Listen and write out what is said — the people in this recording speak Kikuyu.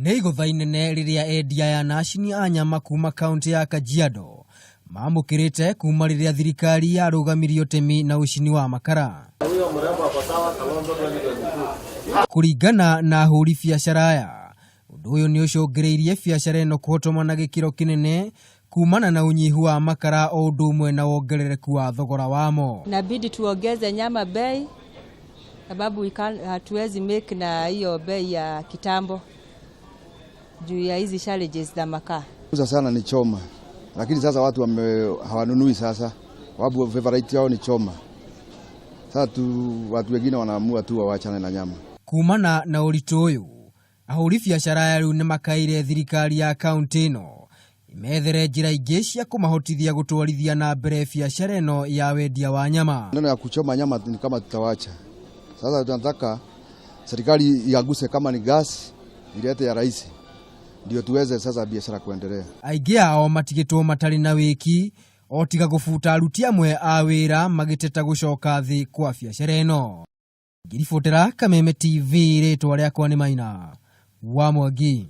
Nĩ igũtha inene rĩrĩa endia aya na acini a nyama kuma kaunti ya Kajiado mamũkĩrĩte kuma rĩrĩa thirikari yarũgamirie ũtemi na ũcini wa makara. Kũringana na ahũri biacara aya, ũndũ ũyũ nĩ ũcũngĩrĩirie biacara ĩno kũhotoma na gĩkĩro kĩnene kumana na ũnyihu wa makara o ũndũ ũmwe na wongerereku wa thogora wamo. Inabidi tuongeze nyama bei sababu hatuwezi make na hiyo bei ya kitambo juu ya hizi challenges za makaa. Uza sana ni choma, lakini sasa watu hawanunui sasa, sababu favorite yao ni choma. Sasa tu watu wengine wanaamua tu wawachane na nyama. Kumana na ũritũ ũyũ, ahũri biacara aya rĩu nĩmakaire thirikari ya kaunti ĩno imethere njĩra ingĩ cia kũmahotithia gũtwarithia na mbere biacara ĩno ya wendia wa nyama. Neno ya kuchoma nyama ni kama tutawacha. Sasa tunataka serikali iaguse kama ni gas ilete ya rahisi ndio tuweze sasa biashara kuendelea. Aingĩ ao matigĩtwo matarĩ na wĩki o tiga gũbuta aruti amwe a wĩra magĩteta gũcoka thĩ kwa biacara ĩno. Ngĩribotera Kameme TV, rĩtwa rĩakwa nĩ Maina wa Mwangi.